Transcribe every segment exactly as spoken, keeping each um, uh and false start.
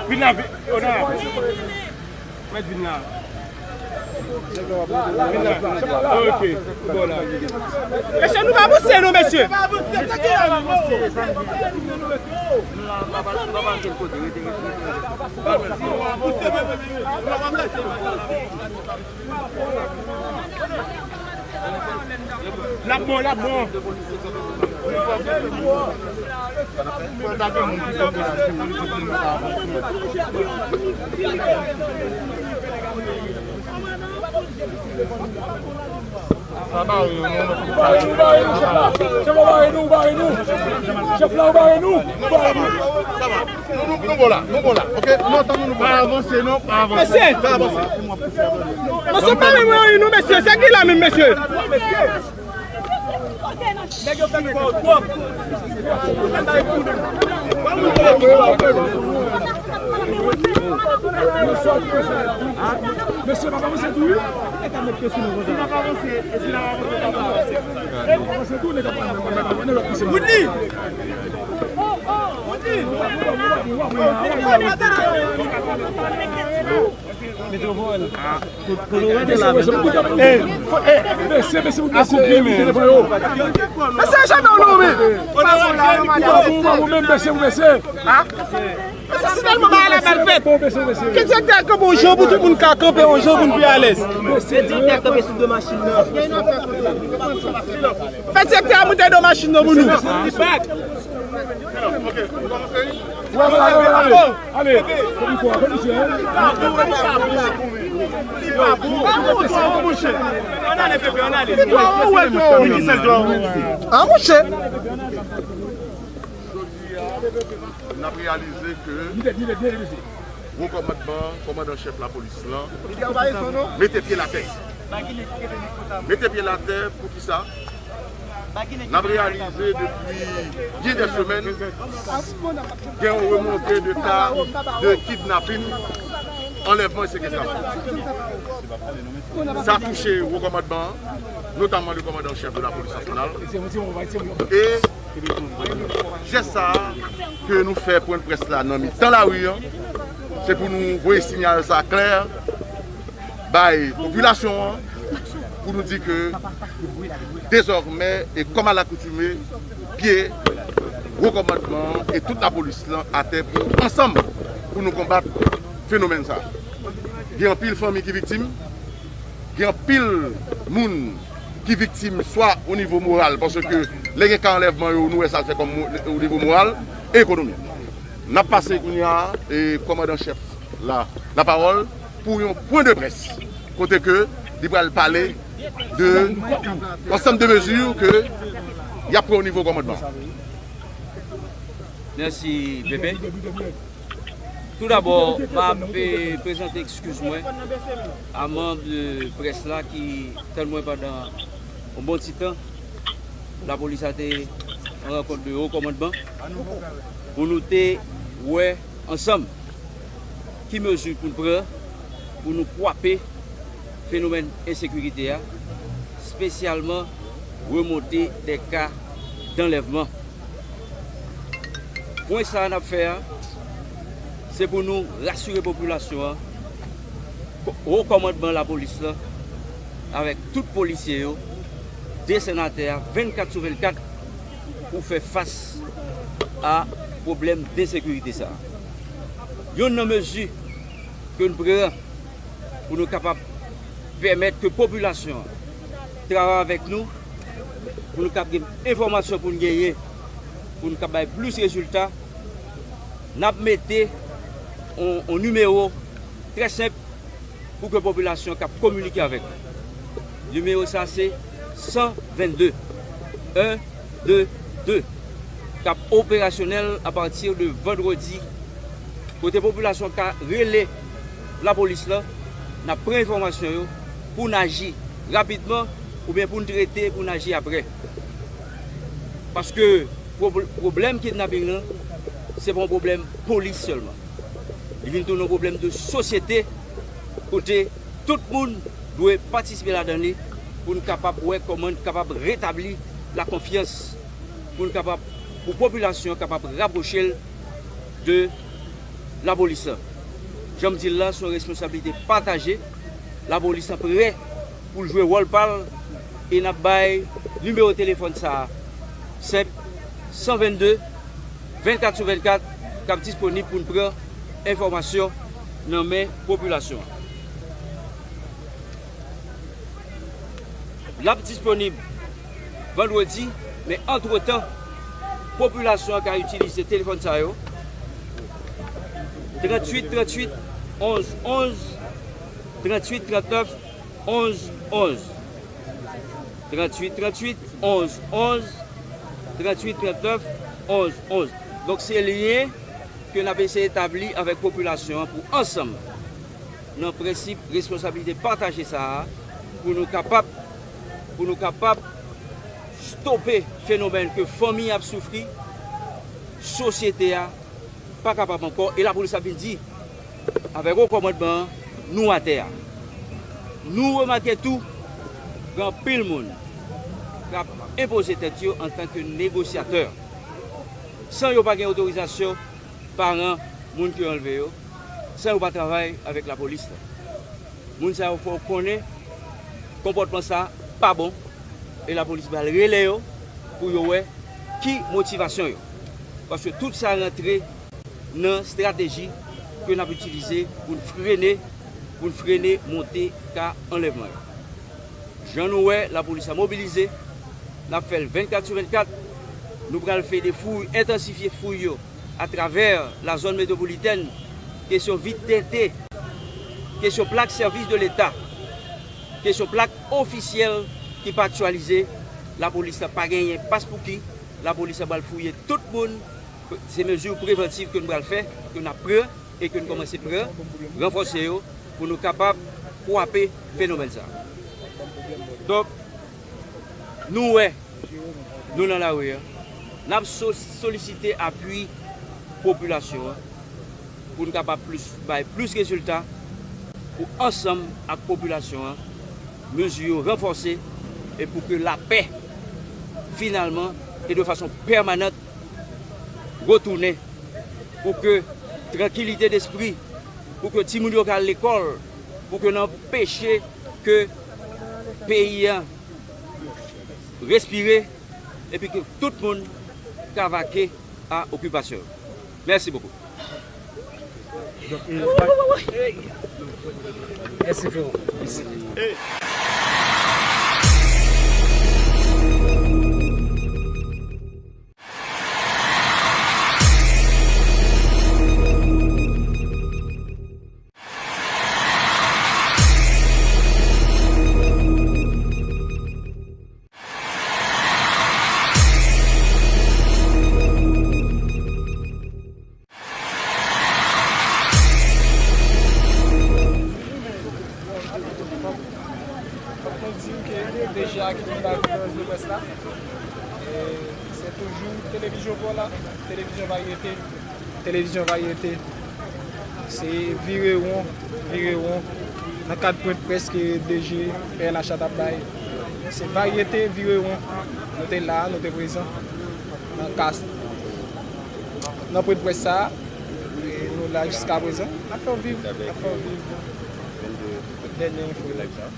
Vin la, vin, onan. Mèt vin la. Vin la. Ok, bò la. Mesye, nou pa avanse non, mesye. L ap bon, l ap bon. Sa bare yo, non, non. Bare nou, bare nou, chèf la. Chèf la, bare nou, bare nou. Chèf la, bare nou, bare nou. Sa va. Nou, nou, nou bon la, nou bon la. Ok, nou antann nou, nou bon la. Pa avanse, non, pa avanse. Mesye! Pa avanse. Mesye, pa menm yon, non, mesye. Se ki la menm, mesye? Nèg yo fè men twòp. Mesye, pa avanse tou, wi. Woodly! Mesye, janm ou non, men. Mesye, si tèlman bagay la mal fèt. Ke direktè a kanpe yon jan pou tout moun ka kanpe yon jan pou n pi alèz. Fè direktè a kanpe sou do machin nan. Fè direktè a moute do machin nan pou nou. Ale, ale, ale. Ale. A, monchè. Jodi a, n ap reyalize ke wo kòmandman, kòmandan chèf lapolis lan, mete pye l atè. Mete pye l atè, poukisa? N ap reyalize depi byen dè semèn, gen yon remonte de ka de kidnapin, anlèvman e sekestrasyon. Sa touche wo kòmandman an, notamman le kòmandan chèf de la polis nasyonal. E jès sa a ke nou fè pwen près la nan mitan lari an, se pou nou voye siyal sa klè bay popilasyon an, pou nou di ke dezòmè e kòm alakoutime, pye wo kòmandman an e tout lapolis lan atè pou ansanm pou nou konbat fenomèn sa. Gen anpil fanmi ki viktim, gen anpil moun ki viktim swa o nivo moral, paske lè gen ka anlèvman yo, nou wè sa l fè kòm mo-, o nivo moral e ekonomik. N ap pase kounye a, e, kòmandan chèf la, lapawòl pou yon pwen de près, kote ke li pral pale de ansanm de mezi ke y ap pran o nivo kòmandman. Mèsi, Pepe. Toudabò, m ap, e, prezante ekskiz mwen a manm, e, près la ki tann mwen pandan yon bon ti tan. Lapolis la te an rankont de wo kòmandman pou nou te wè ansanm ki mezi pou n pran pou nou kwape fenomèn ensekirite a, espesyalman remonte de ka danlèvman. Pwen sa a n ap fè a, se pou nou rasire popilasyon an, wo kòmandman lapolis lan, avèk tout polisye yo, desann atè a vennkat sou vennkat pou fè fas a pwoblèm de ensekirite sa a. Youn nan mezi ke n pran pou nou kapab pèmèt ke popilasyon an travay avèk nou, pou nou kab gen enfòmasyon pou n genyen, pou nou kab bay plis rezilta, n ap mete on, on nimewo trè senp pou ke popilasyon an kab kominike avèk nou. Nimewo sa se san vennde, en de de, k ap operasyonèl apati de vandredi, kote popilasyon ka rele lapolis la, n ap pran enfòmasyon yo pou n aji rapidman oubyen pou n trete, pou n aji apre. Paske pwob-, pwoblèm kidnaping lan, se pa yon pwoblèm polis sèlman. Li vin tounen yon pwoblèm de sosyete, kote tout moun dwe patisipe ladan li pou n kapab wè kòman n kapab retabli lakonfyans, pou n kapab, pou popilasyon an kapab rapwoche l de lapolis lan. Jan m di l la, se yon responsablite pataje. Lapolis lan prè pou l jwe wòl pa l e n ap bay nimewo telefòn sa a, senp, san vennde, vennkat sou vennkat, k ap disponib pou n pran enfòmasyon nan men popilasyon an. L ap disponib vandredi, men antretan, popilasyon an ka itilize telefòn sa yo, tranntuit tranntuit, onz onz, tranntuit trannèf, onz onz, tranntuit tranntuit, onz onz, tranntuit trannèf, onz onz. Donk, se lyen ke n ap eseye etabli avèk popilasyon an pou ansanm, nan prensip responsablite pataje sa a, pou nou kapab, pou nou kapab stope fenomèn ke fanmi ap soufri, sosyete a pa kapab ankò, e lapolis ap vin di, avèk wo kòmandman an, nou atè a. Nou remake tou, gen anpil moun k ap enpoze tèt yo antanke negosyatè, san yo pa gen otorizasyon paran moun ki anlve yo, san yo pa travay avèk lapolis la. Moun sa yo fò w konnen konpòtman sa pa bon, e lapolis pral rele yo pou yo wè ki motivasyon yo. Paske tout sa rantre nan estrateji ke n ap itilize pou n frene, pou n frene monte ka anlèvman yo. Jan nou wè, lapolis la mobilize, n ap fè l vennkat sou vennkat. Nou pral fè de fouy, entansifye fouy yo atravè la zòn metwopolitèn, kesyon vit tente, kesyon plak sèvis de leta, kesyon plak ofisyèl ki pa aktyalize, lapolis la pa genyen paspouki, lapolis la pral fouye tout moun, se mezi prevantiv ke nou pral fè, ke n ap pran e ke n kòmanse pran, ranfòse yo pou nou kapab kwape fenomèn sa. Donk, nou wè, nou nan lari a, n ap so-, solisite apui popilasyon an pou n kapab plis, bay plis rezilta pou ansanm ak popilasyon an, mezi yo ranfòse e pou ke lapè finalman e de fason pèmanant retounen, pou ke trankilite despri, pou ke timoun yo ka al lekòl, pou ke n anpeche ke peyi a respire, epi ke tout moun ka vake a okipasyon yo. Mèsi bokou. Mèsi, freo. Mèsi. Mwen di w ke deja ki te nan konferans de près la, e se toujou televizyon Vola, televizyon Varyete, televizyon Varyete. Se vire won, vire won. Nan kad pwen de près ke D G P N H la t ap bay. Se Varyete, vire won. Nou te la, nou te prezan. Nan kas, nan pwen de près sa a, e nou la jiska prezan. N ap fè w viv, n ap fè w viv dènye enfo yo.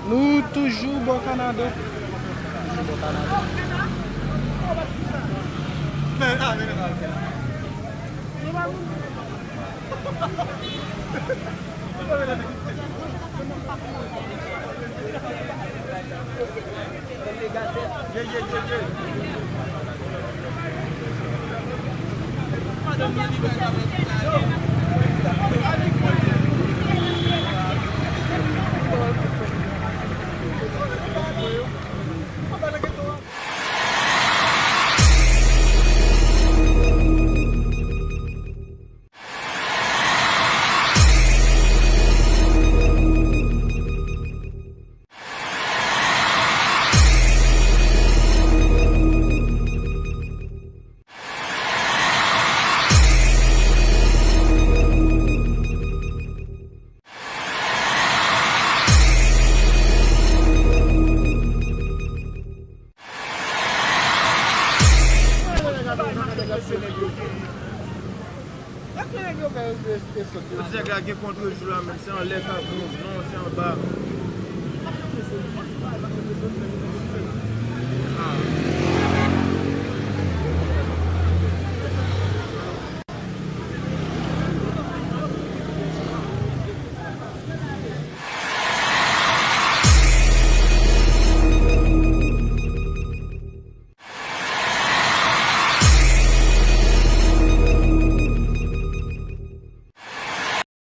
Nou toujou bò Kanada. Toujou bò Kanada. Yo di nèg la gen kont rejou la, men se anlè k ap pran, non, se anba.